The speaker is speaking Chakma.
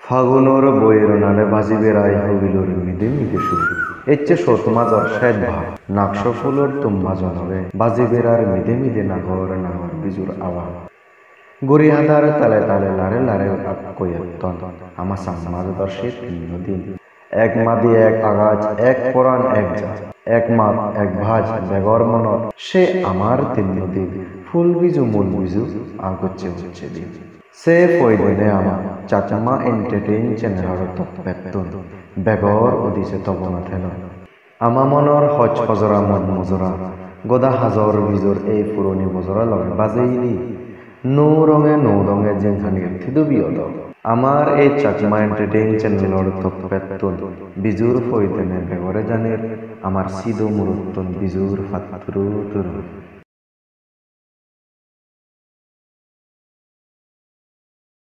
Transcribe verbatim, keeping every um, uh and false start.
Fagunor boironale baji berai hogilor mide mide sur. Ecche sot major sej bhag, nakso fulor tumba jonoge, baji berar mide mide nagor nagor bijur awa. Guri hadar tale tale lare lare akkoyetton, ama Changma jador se tinno din. Ek madi ek agaj, ek poran ek jat, ek mat ek bhaj, begor monot se amar tinno din, phul biju mul biju agocche gocche din. Se poidene ama Chakma Entertain channel-or toppettun begor udije tobona thelo. Ama monor hoj hojora mon mojora, goda hajor bijor ei puroni bojora loge bajei di. Nuo ronge nuo donge jinghanir thidubi odo. Amar ei Chakma Entertain channel-or toppettun bijur poidene begore janir amar sido murottun bijur patturu turu.